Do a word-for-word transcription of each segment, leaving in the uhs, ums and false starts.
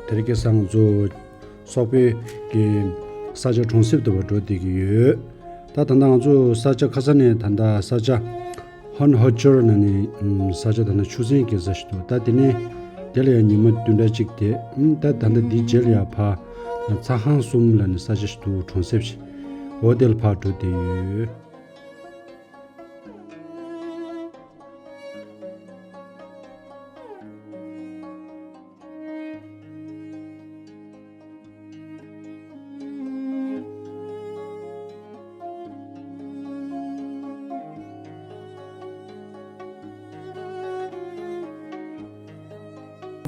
དེ་རིང་ཁ་སང་ང་ཚོ་སོག་པོའི་གི་ས་ཆ་གྲོང་གསེབ་དུ་བ་འགྲོ་བསྡད་ཀྱི་ཡོད། ད་ད་ལྟ་ང་ཚོ་ས་ཆ་ཁ་ས་ནས་ད་ལྟ་ས་ཆ་ཧོན་ཧོ་ཅོར་ན་ནི་ས་ཆ་ད་ལྟ་ཆུ་ཚན་གྱི་ས་ཞིག་འདུག་ད་དེ་ནས་དེ་ལ་ཡང་ཉི་མ་བདུན་ཕྲག་གཅིག་དེ་ད་ད་ལྟ་འདི་རྗེས་ལ་ཡང་ཕ་ཚ་ཧང་གསུམ་ལ་ནི་ས་ཆ་ཞིག་འདུག་གྲོང་གསེབ་ཞིག་འོ་དེ་ལ་ཕར་འགྲོ་བསྡད་ཡོད།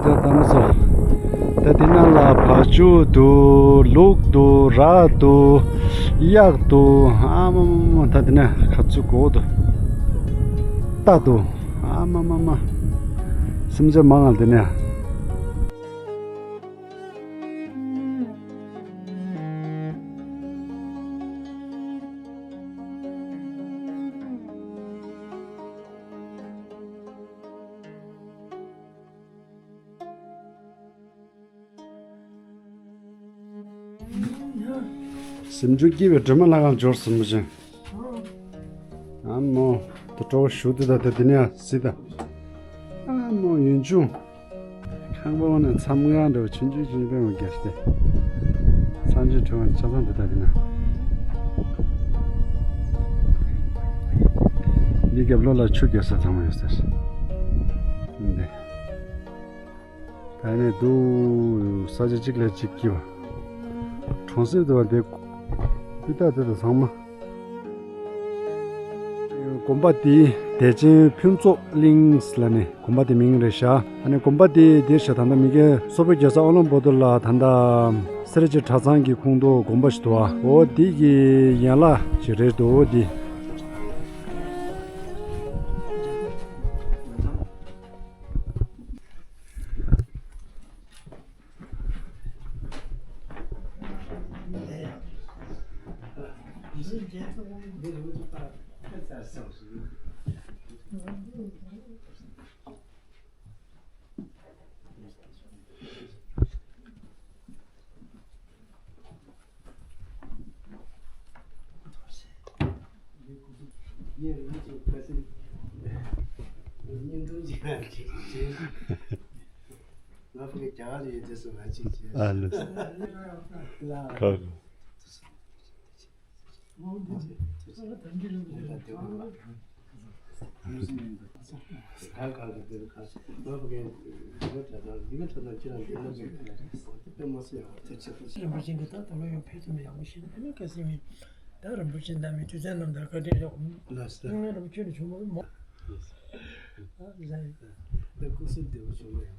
ད་ལྟ་ན་ས། ད་དེ་ནང་ལ་བ་ཕྱུགས་འདུག་ལུག་འདུག་ར་འདུག་གཡག་འདུག་ཨ་མ་མ་མ། ད་དེ་ནས་ག་ཚོད་གོ་འདུག་རྟ་འདུག་ཨ་མ་མ་མ། སེམས་ཅན་མང་ང་དེ་ནས། ཟིམ་ཆུང་སྐྱིད་པའི་སྒྲོལ་མ་ལྷ་ཁང་འབྱོར་ཟིན་པ་ཅན། ཨ་མོ། དུ་སྤྲོ་བོ་ཞུ་དུ་ད་དེ་དེ་ནས་སྲིད་ད། ཨ་མོ་ཡུན་ཆུང་། ཁང་པ་འོག་ནས་མཚམས་ཁང་འདྲ་བ་ཆུང་ཆུང་ཆུང་ཆུང་པད་མ་རྒྱས་ཏེ། མཚམས་ཆུ་གྲོང་ཆ་ཚང་འདི་ད་དེ་ན། འདི་རྒྱབ་ལོགས་ལ་ཆུ་རྒྱག་ས་ཚང་མ་ཡོད་ཟེར། འདི། ད་ནས་འདུག་ས་ཆ་གཅིག་ལས་གཅིག་སྐྱིད་པ། གྲོང་གསེབ་དུ་བ་འདི། སྤུས་དག་དེ་དང་ཚང་མ། དགོན་པ་འདི་བདེ་ཆེན་ཕུན་ཚོགས་གླིང་ལ་ནི་དགོན་པ་འདི་མིང་རེད་ཤག་ཨ་ནི་དགོན་པ་འདི་འདིར་ཤག་ད་ལྟ་མི་རྒན་སོག་པོའི་རྒྱལ་ས་ཨོ་ལོན་པོ་ཏོ་ལ་ད་ལྟ་སེར་བྱེས་གྲྭ་ཚང་གི་ཁོངས་གཏོགས་དགོན་པ་ཞིག་འདུག་ཨ། འོ་འདི་གི་ཡན་ལག་ཅིག་རེད་འདུག་འོ་འདི། ང་ཕ་གི་རྒྱ་གར་ཡོད་དུས་སུ་ང་གཅིག་བྱས། ཨ་ལེ། ལ། ཁ། རིན་པོ་ཆེ་གི་ད་ད་ལོ་ཡང་ཕེབས་ཐུབ་ན་ཡག་པོ་ཞིག་ཨ་ནི་ཁ་སང་ཡིན། ད་རིན་པོ་ཆེ་འདམ་མི་དུས་ཚོད་རྣམས་ད་བཀའ་དྲིན་ཆེ། ལགས་སོ། སྔོན་རིན་པོ་ཆེ་ནས་བྱུང་བ་མོ། ལགས་སོ། ད་སྐུ་གཟུགས་བདེ་པོ་བྱུང་བ་ཡིན་པ།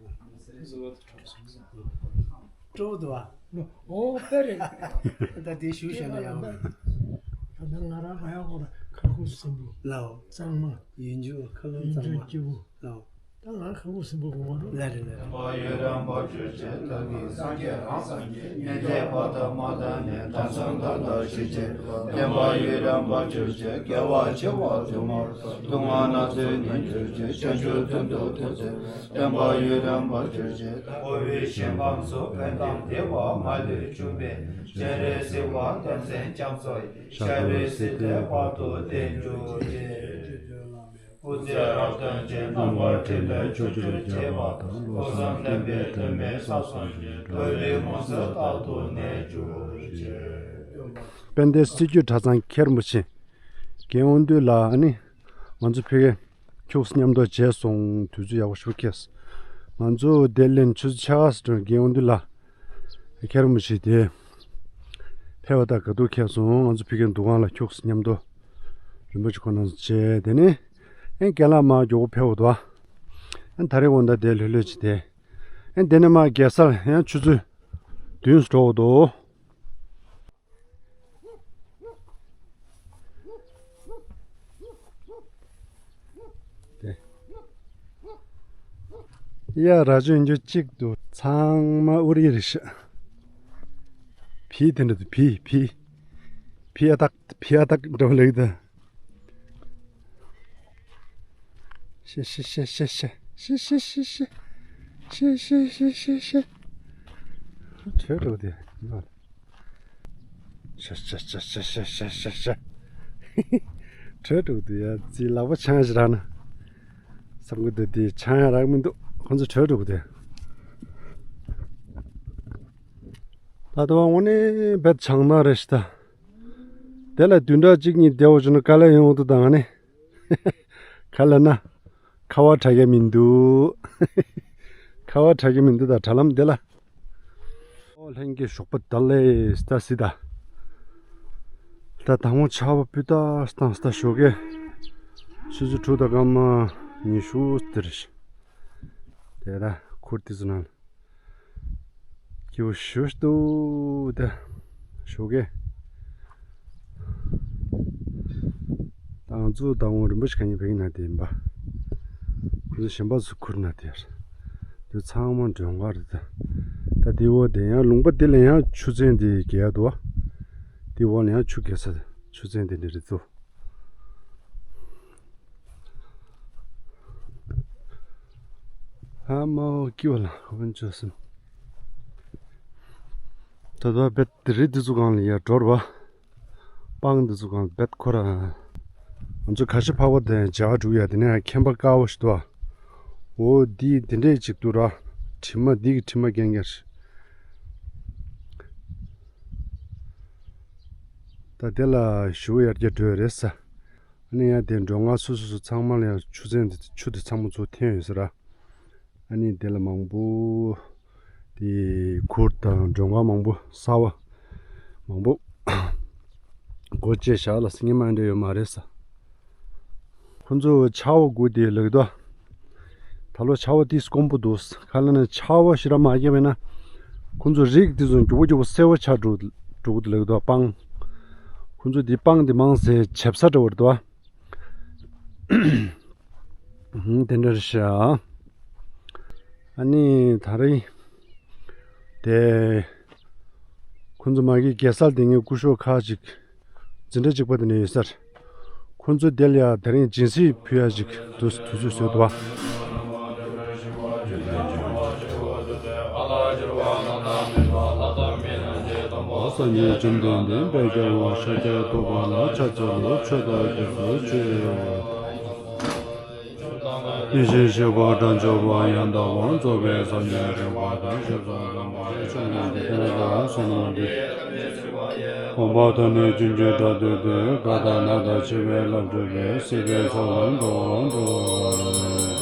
སྤྲོ་བོ་འདུག་བ། ཨོ་དཔེ་རེད། ད་དེ་ཞུ་བཤད་ན་ཡག་པོ་རེད། ད་ལྟ་ང་རང་ག་ཡག་པོ་རེད། ཁ་ཁུ་སིམ་པོ། ལའོ། གཙང་མ། ཡུལ་འཇུག་ཁ་ལོ་ཡུལ་གཙང་མ། འཇུག་སྐྱིད་པོ། ལའོ། ད་ང་ཁ་ཁུ་སིམ་པོ་དགོས་པ་རེད། ལ་རེད་ལ་རེད། བདེན་པ་ཡི་རང་བབས་ཆོས་ཅན། བདག་གིས་སངས་རྒྱས་རང་སངས་རྒྱས། ཉན་ཐོས་པ་དང་མ་དང་ནི། དམ་ཚིག་དང་དག་ཆོས་ཅན། བདེན་པ་ཡི་རང་བབས་ཆོས་ཅན། དགེ་བ་བྱེ་བ་དུ་མར་བབས། སྡུག་བསྔལ་རྣམས་ཚོགས་ནི་ཆོས་ཅན། བྱང་ཆུབ་ཏུ་འདོད་དོ་ཚེ། བདེན་པ་ཡི་རང་བབས་ཆོས་ཅན། འཁོར་བའི་ཞིང་ཁམས་སུ། ཕན་དང་བདེ་བ་མ་ལུས་འབྱུང་བའི། སྤྱན་རས་གཟིགས་དབང་ལྡན་མཚན་རྒྱ་མཚོ་ཡི། ཞབས་པད་སྲིད་མཐའི་བར་དུ་བརྟན་གྱུར་ཅིག་སྐུ་ཚེ་རབས་དང་བརྟན་ཅིང་རྣམ་པར་འཕྲུལ་པའི་ཕྱོགས་བཅུར་མཆེད་པ་དང་། བློ་བཟང་བསྟན་པའི་དོན་མེད་ས་གསུམ་འབྱོར། འགྲོ་བའི་མུན་སེལ་རྟག་ཏུ་གནས་གྱུར་ཅིག་དཔལ་ལྡན་སྲིད་བྱུས་གྲྭ་ཚང་མཁན་རིན་པོ་ཆེ་རྒན་དབང་འདུས་ལགས་ཨ་ནི་ང་ཚོ་ཕ་གིར་ཁྱུག་ཙམ་མཉམ་དུ་མཇལ་སོང་། དུས་ཚོད་ཡག་པོ་ཞིག་ཁེལ་སོང་། ང་ཚོ་དེ་ལན་ཆུ་ཚོད་ཕྱེད་ཀ་ཙམ་རྒན་དབང་འདུས་ལགས་མཁན་རིན་པོ་ཆེ་དེ་ཕེབས་པ་དང་དགའ་སྡུག་ཁེལ་སོང་། ང་ཚོ་ཕ་གིར་འདུ་ཁང་ལ་ཁྱུག་ཙམ་མཉམ་དུ་རིན་པོ་ཆེ་ཁོང་རྣམ་ཚོ་མཇལ། དེ་ནས་ཨེ་རྒན་ལགས་མར་མགྱོགས་པོ་ཕེབས་འོང་དོ། ཨེ་ད་རེས་འོང་ད་དེ་ལྷོད་ལྷོད་ཅིག་དེ། ཨེ་དེ་ནས་མར་རྒྱལ་སར་ཡང་ཆུ་ཚོད་བདུན་ཙམ་འགྲོ་འོང་དོ། དེ། ཡ་ར་ཅོ་ཡིན་རྒྱུ་གཅིག་འདུག་ཚང་མ་ཨུ་རི་རེད་ཤག་བི་དེ་འདྲ་འདུག་བི་བི། བི་ཨ་ཏག་བི་ཨ་ཏག་འདྲ་པོ་ལེགས་ད། ཤེ་ཤེ་ཤེ། ཤེ་ཤེ་ཤེ་ཤེ། བྲོས་འགྲོ་དེ། ཤ་ཤ་ཤ། བྲོས་འགྲོ་དེ་ཡ་ཙི་ལག་པ་འཆང་ཞིག་རག་ན་བསམ་གི་འདུག་དེ་འཆང་ཡ་རག་མི་འདུག་ཁོང་ཚོ་བྲོས་འགྲོ་དེ། ད་དུང་དངོས་གནས་བེད་འཆང་ན་རེ་ཞིག་ད། དེ་ལ་བདུན་ཕྲག་གཅིག་གཉིས་བསྡད་འོ་བྱུང་ན་དཀའ་ལས་ཡོང་འདུག་ད་ང་ནི། ག་ལ་ན། ཁ་བ་གྲག་གི་མི་འདུག་ཁ་བ་གྲག་གི་མི་འདུག་ད་དྲ་ལམ་འདི་ལ། ཨོ་ལྷན་རྒྱས་ཞོགས་པ་བདེ་ལེགས་ད་སི་ད། ད་དང་པོ་ཆར་པ་སྤུས་དག་བཏང་སི་ད་ཞོགས་ཀས། ཆུ་ཚོད་དྲུག་དང་སྐར་མ་ཉི་ཤུ་དེ་རེད། དེ་ད་ཁུར་དེ་ཚོ་ནང་། སྐྱིད་པོ་ཞེ་པོ་ཅིག་འདུག་ད། ཞོགས་ཀས། ད་ང་ཚོ་ཟླ་བ་རིན་པོ་ཆེ་ག་ཉིན་བོད་ནང་དེ་ཡིན་པ། ཁོ་ཚོ་གཞན་པ་ཚོ་ཁུར་ན་དེར། དེ་ཚང་མ་མགྲོན་ཁང་རེད་ད། ད་དེ་འོག་དེ་ཡང་ལུང་པ་དེ་ལ་ཡང་ཆུ་ཚན་དེ་རྒལ་འདུག་བ། དེ་འོག་ལ་ཡང་ཆུ་རྒལ་ས་ཆུ་ཚན་དེ་འདྲ་རེད་ཚོ། ཨ་མའོ་སྐྱིད་པ་ལ་ཧོན་ཅོ་སིན། ད་ལྟ་བེད་དེ་རི་འདི་ཚོ་སྒང་ལ་ཡར་འགྲོ་ར་བ། སྤང་འདི་ཚོ་སྒང་ལ་བེད་ཁོ་ར། ང་ཚོ་ཁ་ཤས་ཕག་པ་དང་བྱ་བ་འགྲུག་ཡ་དེ་ནས་ཁྱད་པར་དཀར་པོ་ཞིག་འདུག་ཨ། འོ་འདི་འདི་འདྲས་ཅིག་འདུག་ར། དྲི་མ་འདི་གི་དྲི་མ་རྒྱན་རྒྱན་ཞིག་ད་དེ་ལ་ཞུ་ཡར་རྒྱས་འགྲོ་ཡ་རེད་ས། ཨ་ནི་ཡང་དེ་མགྲོན་ཁང་སོ་སོ་སོ་ཚང་མ་ལ་ཡང་ཆུ་ཚན་དེ་ཆུ་དེ་ཚང་མ་ཚུར་འཐེན་ཡོད་ཟེར་ར། ཨ་ནི་དེ་ལ་མང་པོ་དེ་ཁུར་དང་མགྲོན་ཁང་མང་པོ་གསར་པ་མང་པོ་སྒོ་བཅད་བཞག་ལ་སྙེ་མ་འདྲ་ཡོད་མ་རེད་ས། ཁོ་ཚོ་ཆར་པ་དགུ་དེ་ལེགས་དོ། ད་ལོ་ཆར་པ་དེ་དཀོན་པོ་འདུག་ག་ལ་ན་ཆར་པ་ཞེ་དྲག་མ་བརྒྱབ་པས་ན། ཁོ་ཚོ་རིགས་དེ་ཚོ་མགྱོགས་པོ་མགྱོགས་པོ་སེར་པོ་ཆགས་འགྲོ་འགྲོ་གི་འདུག་ལེགས་དོ་སྤང་། ཁོ་ཚོ་དེ་སྤང་དེ་མང་ཚེ་བྱེབ་ས་འདྲ་བོ་རེད་དོ། ཧུམ། དེ་འདྲ་རེད་ཤག་ཨ་ནི་ད་རིང་དེ་ཁོ་ཚོ་མ་གི་རྒྱལ་སར་དེ་ངའི་སྐུ་ཞབས་ཁག་ཅིག་འཛིན་གྲྭ་གཅིག་པ་དེ་ནས་ཡོད་སར། ཁོ་ཚོ་དེ་ལ་ཡ་དེ་རིང་སྦྱིན་སྲེག་ཕུལ་ཡ་ཅིག་དུས་དུས་ཚོད་བཟོས་འདུག་བ། སངས་རྒྱས་བཅོམ་ལྡན་འདས་དཔལ་རྒྱལ་བ་ཤཱཀྱ་ཐུབ་པ་ལ་ཕྱག་འཚལ་ལོ། མཆོད་པ་ཕུལ་ལོ། ཡེ་ཤེས་ཞི་བ་དགྲ་བཅོམ་པ་ཡང་དག་པར་རྫོགས་པའི་སངས་རྒྱས་རིག་པ་དང་ཞབས་སུ་ལྷམ་མ་ཆོས་ཉན་ཏེ་དེ་ལ་བསོད་ནམས་འདི། དགོངས་པ་དོན་ནི་ཆུང་ཆུང་དྲག་ཏུ་བཏུལ། དགའ་དང་ན་དང་འཆི་བའི་རླབས་འཁྲུགས་པའི། སྲིད་པའི་མཚོ་ལ་འགྲོ་བ་འགྲོ།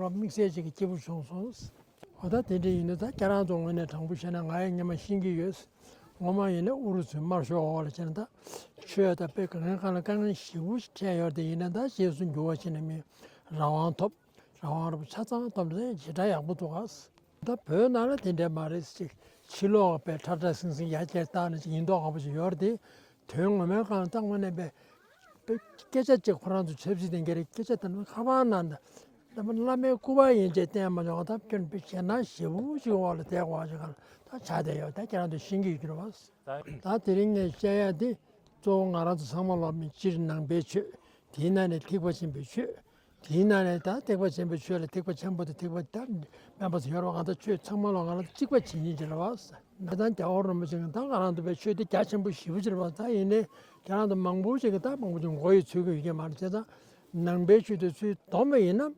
རོ་དམིགས་བསལ་ཅིག་གི་སྐྱིད་པོ་བྱུང་སོང་། འོ་ད་དེ་འདྲ་ཡིན་ན་ད་ཁྱེད་རང་ཚོ་ངོས་ནས་དྲང་པོ་བཤད་ན་ང་ཡང་སྔོན་མ་ཤེས་ཀྱི་ཡོད། ངོ་མ་ཡིན་ན་ཨུ་རུ་སུའི་དམར་ཤོག་འོག་ལ་བྱས་ན་ད་ཆོས་ད་དཔེ་དཀའ་ངལ་དཀའ་ལས་དཀའ་ངལ་ཞེ་པོ་ཞིག་འཕྲད་ཡོད་རེད། དེ་ཡིན་ན་ད་རྗེས་སུ་འགྱུར་བ་བྱས་ན་མི་རང་དབང་ཐོབ། རང་དབང་རབ་ཆ་ཚང་ཐོབ་ན་ཞེ་དྲག་ཡག་པོ་འདུག་ག། ད་བོད་ནང་ལ་དེ་འདྲ་མ་རེད་ཅིག། ཕྱི་ལོགས་པའི་ཁྲ་ཁྲ་ཟིང་ཟིང་ཡར་བསྐྱལ་བཏང་ནས་ཅིག་ཡིན་མདོག་ཁ་པོ་ཅིག་ཡོད་རེད་དེ། དོན་ངོ་མའི་སྒང་ལ་ད་དངོས་གནས་པའི་སྐད་ཆ་ཅིག་ཁོ་རང་ཚོ་ཆབ་སྲིད་དེ་འགའ་རེ་སྐད་ཆ་དེ་ནི་ཁ་པར་ནང་དུ་བླ་མའི་སྐུ་པར་ཡན་ཆད་བསྟན་མ་བྱུང་བ། ད་སྐྱོན་དཔེ་ཞེད་སྣང་ཞེ་པོ་ཞིག་འོག་ལ་བསྡད་དགོས་པ་ཞིག་ག་ལ་ད་ཆགས་བསྡད་ཡོད། ད་ཁྱེད་རང་ཚོ་ཤེས་ཀྱི་ཡོད་ཀྱི་རེད་བ། ད་དེ་རིང་ངས་བཤད་ཡ་དེ་གཙོ་བོ་ང་རང་ཚོ་ཚང་མ་ལོག་མི་སྤྱིར་ནང་པའི་ཆོས། དེའི་ནང་ནས་ཐེག་པ་ཆེན་པོའི་ཆོས། དེའི་ནང་ནས་ད་ཐེག་པ་ཆེན་པོའི་ཆོས་ལ་ཐེག་པ་ཆེན་པོ་དང་ཐེག་པ་ད་དམན་པ་ཚོ་ཡོད་རེད་བ། ང་ཚོ་ཆོས་ཚང་མ་ལོག་ང་རང་ཚོ་གཅིག་པ་བྱེད་ཉིན་ཅིག་རེད་བ། ད་ལྟ་རྒྱལ་བ་རིན་པོ་ཆེ་གིས་ད་ང་རང་ཚོ་པའི་ཆོས་དེ་རྒྱ་ཆེན་པོ་ཞེ་པོ་ཅིག་རེད་བ། ད་ཡིན་ནའི་ཁྱེད་རང་ཚོ་མང་པོ་ཞིག་གིས་ད་མང་པོ་ཅིག་མགོ་ཡི་ཚོད་ཀྱི་ཡོད་ཀྱི་མ་རེད། བྱས་ཙང་ནང་པའི་ཆོས་དེ་ཚུར་བསྡོམས་པ་ཡིན་ན།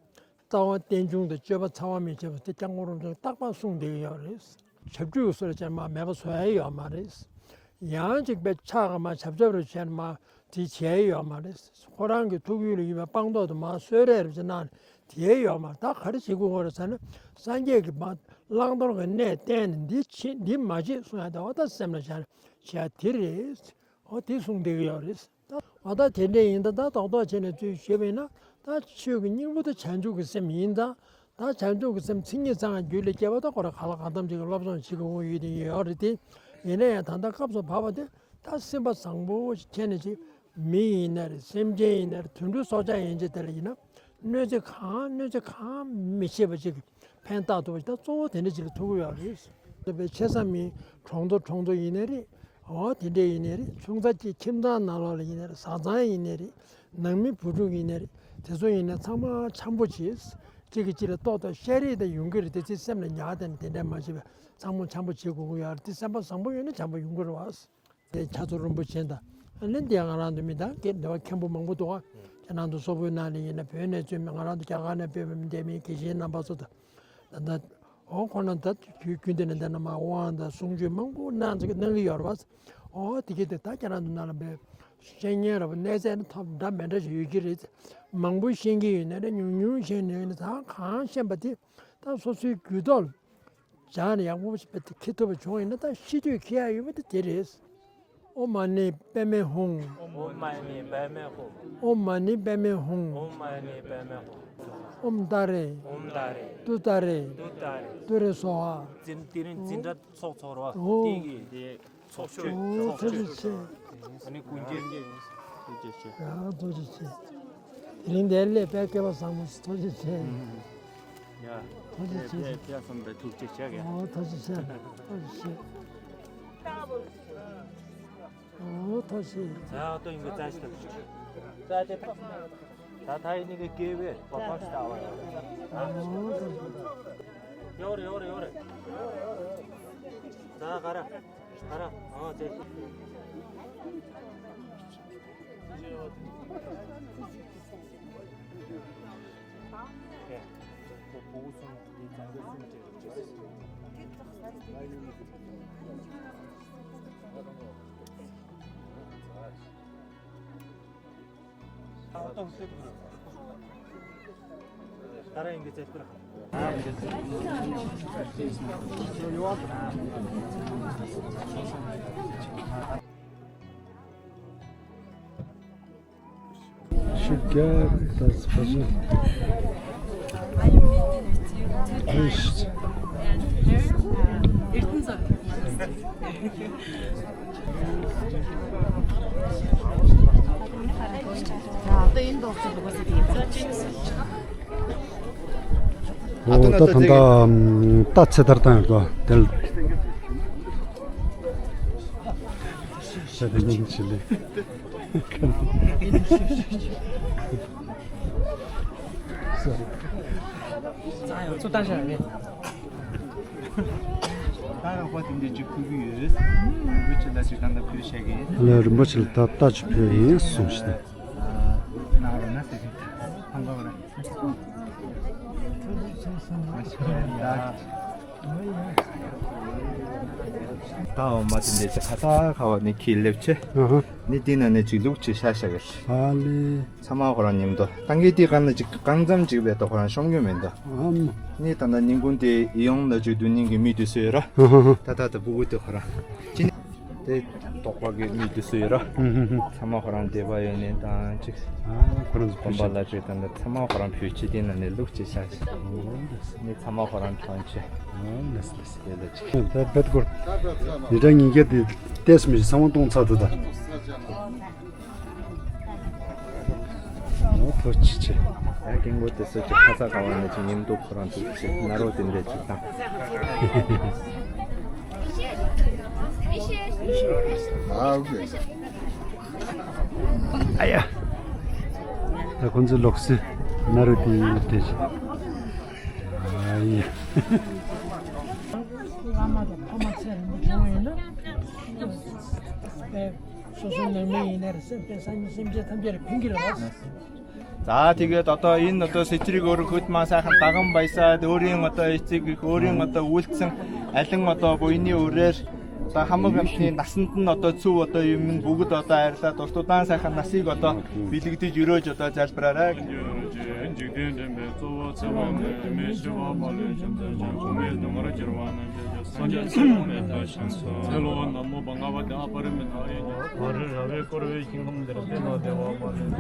རྩ་བ་རྟེན་འབྱུང་དང་སྤྱོད་པ་འཚེ་བ་མི་བྱེད་པ་དེ་སྐྱབས་མགོན་རིན་པོ་ཆེས་རྟག་པར་གསུངས་བསྡད་ཀྱི་ཡོད་རེད། ཞབས་ཀྱུ་སོགས་ལ་བྱས་ན་མ་མེད་པ་བཟོ་ཡ་ཡོད་མ་རེད། ཡང་ཅིག་པའི་ཕྱག་གིས་མ་ཆབ་ཆབ་རུ་བྱས་ན་མ་དེ་བྱས་ཡོད་མ་རེད། ཁོ་རང་གི་ཐུགས་ཡུལ་ལ་ཡོད་པའི་སྤངས་རྟོགས་དུ་མ་གསོལ་རས་རུ་བྱས་ན་དེ་ཡོད་མ་རེད། ད་ག་རེ་བྱེད་དགོས་རེད་ཟེར་ན། སངས་རྒྱས་ཀྱིས་མ་བླང་དོར་གྱི་གནས་བསྟན་ནས་འདི་བྱེད་འདི་མ་བྱེད་གསུང་ཡ་དེ་འོ་ད་སེམས་ལ་བཞག་བྱས་དེ་རེད། འོ་དེ་གསུངས་བསྡད་ཀྱི་ཡོད་རེད། ད་འོ་ད་དེ་འདྲ་ཡིན་ད། ད་རྡོག་རྡོག་བྱས་ནས་ཚུལ་ཞུས་པ་ཡིན་ན། ད་ཆོས་ཀྱི་སྙིང་པོ་དེ་བྱང་ཆུབ་ཀྱི་སེམས་ཡིན་ཙང་། ད་བྱང་ཆུབ་ཀྱི་སེམས་མཚན་ཉིད་ཚང་བའི་རྒྱུད་ལ་སྐྱེ་བ་ད་ཁོ་རང་གང་ལ་གང་འཚམ་ཅིག་གི་སློབ་སྦྱོང་བྱེད་དགོས་ཡོད་དེ་ཡོད་རེད་དེ། ཡིན་ན་ཡང་ད་ལྟ་སྐབས་སུ་བབ་པ་དེ་ད་སེམས་པ་བཟང་པོ་ཞིག་བྱས་ནས་ཅིག་མི་ཡིན་ན་རེད། སེམས་ཅན་ཡིན་ན་རེད། དུད་འགྲོ་སྲོག་ཆགས་ཡན་ཆད་དེ་ལ་ཡིན་ན། གནོད་འཚེ་གང་གནོད་འཚེ་གང་མི་བྱེད་པ་ཅིག་ཕན་བཏགས་ཐུབ་པ་ཞིག་ད་གཙོ་བོ་དེ་འདྲ་ཅིག་ལ་ཐུག་གི་ཡོད་རེད། དེ་བས་ཆེ་ས་མི་གྲོང་ཚོ་གྲོང་ཚོ་ཡིན་ནའི་རེད། འོ་དེ་འདྲ་ཡིན་ནའི་རེད། ཆུང་ས་ཅིག་ཁྱིམ་ཚང་ནང་ལོགས་ལ་ཡིན་ནའི་རེད། བཟའ་ཚང་ཡིན་ནའི་རེད། ནང་མི་བུ་ཕྲུག་ཡིན་ནའི་རེད། དེ་ཚོ་ཡིན་ན་ཚང་མ་འཆམ་པོ་བྱེད། གཅིག་གིས་གཅིག་ལ་ལྟོས་དང་བཤད་རེས་དང་ཡོང་གི་རེད། དེ་ཚེ་སེམས་ལ་ཉར་དང་དེ་འདྲ་མ་བྱེད་པ། ཚང་མ་འཆམ་པོ་བྱེད་དགོས་ཀྱི་ཡོད་རེད། དེ་སེམས་པ་བཟང་པོ་ཡོད་ན་འཆམ་པོ་ཡོང་གི་རེད་བ། དེ་ཕྱག་མཛོད་རིན་པོ་ཆེ་དང་། ཨ་ནི་འདི་ང་རང་ཚོ་མི་དང་སྐད་འདི་བ་མཁན་པོ་མང་པོ་འདུག་ག། ཁྱེད་རང་ཚོ་སོག་པོའི་ནང་ནས་ཡིན་ན། བོད་ནས་བཙོན་མི། ང་རང་ཚོ་རྒྱ་གར་ནས་བོད་མི་འདས་མི་དགེ་བཤེས་རྣམ་པ་ཚོ་དང་། ད་ལྟ་འོ་ཁོ་ན་ད་དུས་རྒྱུན་དེ་ནས་འདི་ན་མ་དབང་དང་གསུང་ཆོས་མང་པོ་གནང་ཚིག་གནང་གི་ཡོད་རེད་བ། འོ་དེ་གི་དེ་ད་ཁྱེད་རང་ཚོ་ནང་ལ་བོད་བཤད་མཁན་ར་བ་གནས་ཚད་ནི་ཐོབ་འདྲ་མི་འདྲ་ཞིག་ཡོད་ཀྱི་རེད། མང་པོ་ཤེས་ཀྱི་ཡོད་ན་རེད། ཉུང་ཉུང་ཤེས་ནས་ཡིན་ན་ད་གང་ཤེས་པ་དེ་ད་སོ་སོའི་རྒྱུད་ཐོག་ལ། བྱས་ནས་ཡག་པོ་ཞིག་འཁྱེར་ཐུབ་པ་བྱུང་ཡིན་ན། ད་ཤི་དུས་འཁྱེར་ཡ་ཡོད་པ་དེ་དེ་རེད། ཨོཾ་མ་ཎི་པདྨེ་ཧཱུྃ། ཨོཾ་མ་ཎི་པདྨེ་ཧཱུྃ། ཨོཾ་མ་ཎི་པདྨེ་ཧཱུྃ། ཨོཾ་མ་ཎི་པདྨེ་ཧཱུྃ། ཨོཾ་ཏཱ་རེ། ཨོཾ་ཏཱ་རེ། ཏུཏྟཱ་རེ། ཏུཏྟཱ་རེ། ཏུ་རེ་སྭཱ་ཧཱ། འཛིན་དེ་རིང་འཛིན་གྲྭ་ཚོགས་ཚོགས་རོགས། ཨོ། དེ་གི་དེ། ཚོགས་ཆོས། ཨོ། ཚོགས་ཆོས། ཐུགས་རྗེ་ཆེ། ཨ་ནི་ཀུན་མཁྱེན། ཐུགས་རྗེ་ཆེ། ཡ། ཐུགས་རྗེ་ཆེ། དེ་རིང་འདིར་སླེབས་པའི་སྐལ་བ་བཟང་པོ། ཐུགས་རྗེ་ཆེ། ཡ། ཐུགས་རྗེ་ཆེ། ཕེབས་ཕེབས་སོང་བའི་ཐུགས་རྗེ་ཆེ་ག། ཨོ། ཐུགས་རྗེ་ཆེ། ཐུགས་རྗེ་ཆེ། ཨོ། ཐུགས་རྗེ་ཆེ། ཡ། ཏོ་ཡིན་གི་རྩ་ཞིག་ད། རྩ་དེ་ཕ། ད་ད་ཡིན་ནི་གི་སྐྱེ་བའི་བ་ཕ་ཞིག་ད་བ་ཡ། ཨོ། ཐུགས་རྗེ་ཆེ། ཡོ་རེ་ཡོ་རེ་ཡོ་རེ། ད་ག་ར། ཨ་ར། ཨ་ཙེ། ཤུགས་རྒྱབ་ད་ཕ་ཤུ། ཨེ་ཤི། འོ་ད་ད་ད་ད་ཚེ་ཐར་བཏང་ཡོད་དོ། དེ་ལ་ས་དེ་ཉིན་ཆི་ལེ། ད་ཡང་ཚོ་ལྟ་བྱ་རེད། ད་ཡང་ཧོ་དེ་འདྲ་ཅིག་ཕུལ་གྱི་ཡོད། རིན་པོ་ཆེ་ལ་ཅིག་ད་ལྟ་ཕུལ་བྱ་གི་ཡིན། ལ་རིན་པོ་ཆེ་ལ་ད་ལྟ་ཅིག་ཕུལ་ཡིན་གསུངས་ཤིག་ད། ན་རོ་ན་ཟེར་གི་ད་ཧང་གོ་ར། ད། ད་འོ་མ་དེ་འདྲས་ཅིག་ཁ་ས་ཁ་བ་ནས་ཁྱི་སླེབས་ཆེ། ཨ་ཧ། ནི་དེ་ན་ནས་ཅིག་ལུག་ཅིག་ཤ་ཤ་གི། ཨ་ལེ། ཚ་མ་ཁོ་རང་མཉམ་དུ་ཏང་གི་དེ་གང་ན་ཅིག་གང་འཚམ་ཅིག་བས་ཏོ་ཁོ་རང་ཤོང་གི་མེད་འདུག་ཨ་མ། ནི་ད་ལྟ་ཉིན་གུང་དེ་ཡོང་ལ་ཅིག་དུ་ཉིན་གི་མི་དུ་སུ་ཡོད་ར། ཨ་ཧ་ཧ། ད་ད་ད་སྤུ་གུ་དེ་ཁོ་རང་ཅི་ནི། དེ་དོགས་པ་གི་མི་དེ་སུ་ཡོད་ར། ཧུམ་ཧུམ་ཧུམ། ཚང་མ་ཁོ་རང་སྡེ་པ་ཡོད་ནས་དང་ཅིག་ཨ་ཁོ་རང་ཚོ་གོམ་པ་ལ་ཅིག་དང་ད་ཚང་མ་ཁོ་རང་བོད་སྤྱི་དེ་ན་ནས་ལུག་ཅིག་ཤ་ཤ། ཨོ་ལེ། ནི་ཚང་མ་ཁོ་རང་གྲོང་ཆེ། ཨོ་ལེ་ལེ། དེ་ལ་ཅིག་ད་བེད་སྐོར། ཉི་གྲངས་ཉིན་བརྒྱད་དེ་ཏེས་མི་ཚང་མ་གཏོང་ཚར་འདུག་ད། ཨོ་ཐོ་ཅི་ཆེ། ཡ་རྒན་གོ་དེ་སོ་ཅི་ཁ་ས་ག་བ་ནས་ཅི་ཉིན་དུ་ཁོ་རང་ཚོ་ཅི་ན་རོ་དེ་འདྲས་ཅིག་དང་། ཨ་ཡ། ད་ཁོང་ཚོའི་ལོག་སྲོལ་ན་རོ་དེ་འདྲས་ཅིག་ཨ་ཡ། བླ་མ་དང་ཕ་མ་ཚེ་རིང་པོ་བྱུང་བ་ཡིན་ན། སོ་སོའི་ནང་མི་ཡིན་ན་རེ་སེམས་པའི་སངས་རྒྱས་སེམས་ཅན་ཐམས་ཅད་ལ་ཕན་གྱི་རེད་བ། За, тэгээд одоо энэ одоо сэтрийг өөрөө хөт масахан даган баясаад өөрийн одоо эцэг их өөрийн одоо үйлцэн алин одоо буйны үрээр одоо хамаг амтны насанд нь одоо цүв одоо юм бүгд одоо хайрлаад урт удаан сайхан насыг одоо бэлэгдэж өрөөж одоо залбираарай. འཇིག་རྟེན་འདྲེན་པའི་གཙོ་བོ་ཚེ་དབང་མེད་མི་ཤི་བ་མ་ལུས་ཁྱིམ་ཚང་ཅན་ཁོང་མོའི་སྡུག་བསྔལ་སྐྱེ་བ་རྣམས་ཀྱི་སངས་རྒྱས་ཚེ་དབང་མེད་པ་ཤང་སོ། ཚེ་ལོ་ནག་མོ་བ་ལྔ་པ་དེ་ཨ་པ་རི་མི་ཐ་ཡེ་ཉོ། བ་རི་ར་བའི་བསྐོར་བའི་ཞིང་ཁམས་འདིར་བསྟན་ནོ་བདེ་བ་མ་ལུས་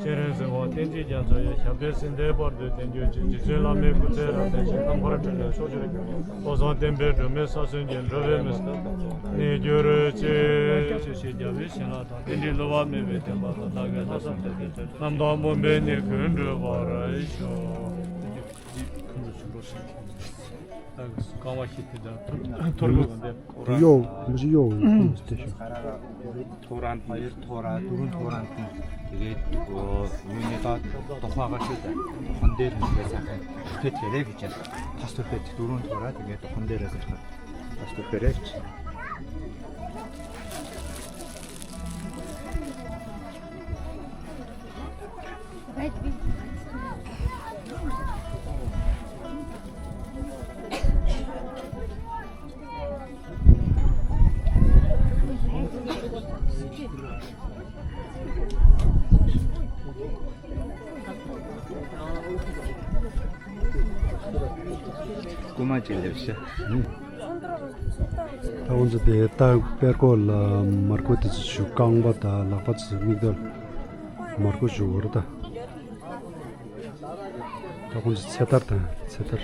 ཤེས་རིག་སེམས་དཔའ་བསྟན་འཛིན་རྒྱ་མཚོ་ཡི་ཞབས་པད་སྲིད་མཐའི་བར་དུ་བརྟན་གྱུར་ཅིག་རྗེ་བཙུན་བླ་མའི་སྐུ་ཚེ་རབ་བརྟན་ཅིང་ཁམས་དཀར་འཕྲིན་ལས་ཕྱོགས་བཅུར་རྒྱས། ལྷོ་བཟང་བསྟན་པའི་སྒྲོན་མེ་ས་སྲོད་ཀྱི་འགྲོ་བའི་མི་ས་གནས་གྱུར་ཅིག་ཞེས་རྒྱལ་བའི་བྱིན་རླབས་དང་རྟེན་འབྲེལ་བསླུ་བ་མེད་པའི་བསྟན་པ་དང་བདག་གི་ལྷག་བསམ་རྣམ་དག་སྨོན་པའི་གནས་ཀུན་འགྲུབ་པར་ཤོག་རྐང་པ་བཞི་དེ་འདྲ་ཐོར་བུ་གཡོག་འཇི་གཡོག་དེ་ཤོག་ཐོ་རངས་དེ་ཐོ་ར་དུ་རུང་ཐོ་རངས་དེ་དེ་གའི་ངོས་ནས་ད་དོགས་པ་ག་ཤོད་ད་ཧོན་དེ་རིང་བས་ས་ཁ་ཕེ་ཐེ་རེ་གི་ཅན་ཕ་སྟོ་ཕེ་དེ་དུ་རུང་ཐོ་ར་དེ་གའི་ཧོན་དེ་རེ་ཟེར་ཁ་ཕ་སྟོ་ཕེ་རེ་ཅན། རྐུ་མ་ཅིག་ལེབ་ཤ། ད་ཁོང་ཚོ་དེ་ད་དཔེ་ཀོ་ལ་མར་ཁུ་དེ་ཚོ་ཞུ་རྐང་པ་དང་ལག་པ་ཚོ་མིག་ཏོ་མར་ཁུ་ཞུ་བོར་ད། ད་ཁོང་ཚོ་ཚེ་ཐར་དང་ཚེ་ཐར།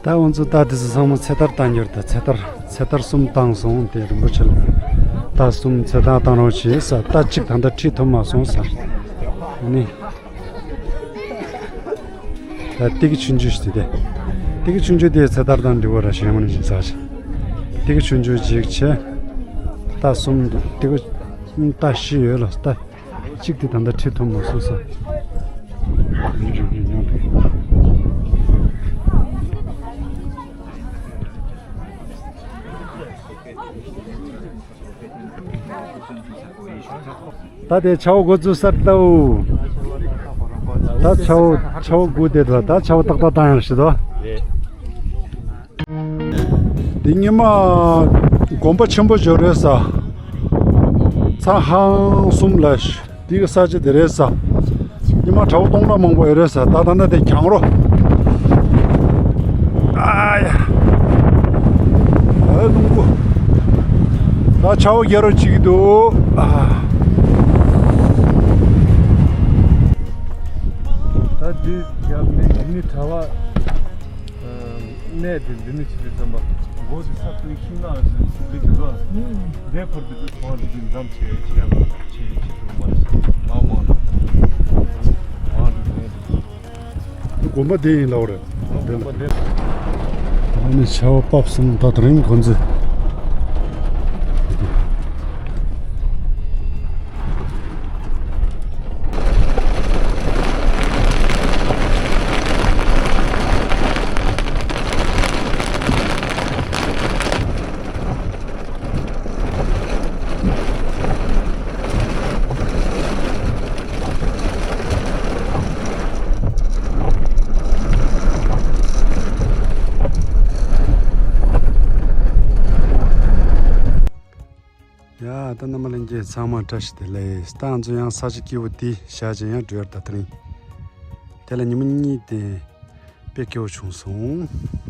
ད་ང་ཚོ་ད་དེ་ཚོ་ཚང་མ་ཚེ་ཐར་བཏང་ཡོད་ད། ཚེ་ཐར་ཚེ་ཐར་གསུམ་བཏང་སོང་། དེ་རིན་པོ་ཆེ་ལ་ད་གསུམ་ཚེ་ཐར་བཏང་རོགས་བྱེད་ས། ད་གཅིག་ད་ལྟ་ཁྲིད་ཐུབ་མ་སོང་ས། ཨ་ནི་ད་ཏི་ཀི་ཆུང་ཆུང་ཞིག་དེ་ཏི་ཀི་ཆུང་ཆུང་དེ་ཚེ་ཐར་དང་འབྲེལ་བ་ར་ཞེ་མ་ནི་ཞིག་ཟ་ཞིག་ཏི་ཀི་ཆུང་ཆུང་ཅིག་བྱེད། ད་གསུམ་འདུག་ཏི་ཀི་ད་བཞི་ཡོད་ལ་ད། གཅིག་དེ་ད་ལྟ་ཁྲིད་ཐུབ་མ་སོང་ས། ད་དེ་ཆའོ་འགོ་བཙུགས་སར་ལྟའོ། ད་ཆའོ་ཆའོ་དགུ་དེ་དང་ད་ཆའོ་ཏག་ཏག་བཏང་ཡང་ཤི་དོ། འདི་ཉི་མ་དགོན་པ་ཆེན་པོ་ཞིག་རེད་ས། ཚ་ཧང་གསུམ་ལ་འདི་གི་ས་ཆ་དེ་རེད་ས། ཉི་ མ་བྲག་སྟོང་ཕྲག་མང་པོ་ཡོད་རེད་ཟེར། ད་ད་ལྟ་དེ་གྱང་རོ། ཨ་ཡ། ཨ་རླུང་བུ། ད་ཆར་པ་རྒྱག་རོགས་བྱེད་ཀྱི་འདུག་ཨ། ད་འདི་རྒྱབ་ནས་འདི་ནི་གྲྭ་པ། གནས་དེ་འདི་ནི་ཆི་རེད་བསམ་པ། མགོ་དེ་ས་སྟེང་ཤིང་ནགས་ཟེར་ཞིག་རེད་འདུག་ག། དེ་ཕར་དུ་དུ་ཐོག་ནས་འདི་འདམ་ཆེ་ཆེ་ཡང་ཆེ་ཆེ་དུ་མ་རེད། མ་མ་རེད། དགོན་པ་དེ་ཡིན་ལབ་རེད། དགོན་པ་དེ། ཨ་ནི་ཆར་པ་བབས་སོང་། ད་དེ་རིང་ཁོ་ཚོས། ཡ། ད་རྣམ་པ་ལྷན་རྒྱས་ཚང་མ་བཀྲ་ཤིས་བདེ་ལེགས། ད་ང་ཚོ་ཡང་ས་ཆ་སྐྱིད་པོ་དེ་བཞག་བྱས་ཡང་འགྲོ་ཡར་ད་དེ་རིང་། དེ་ལ་ཉི་མ་གཉིས་དེ་དཔེ་སྐྱིད་པོ་བྱུང་སོང་།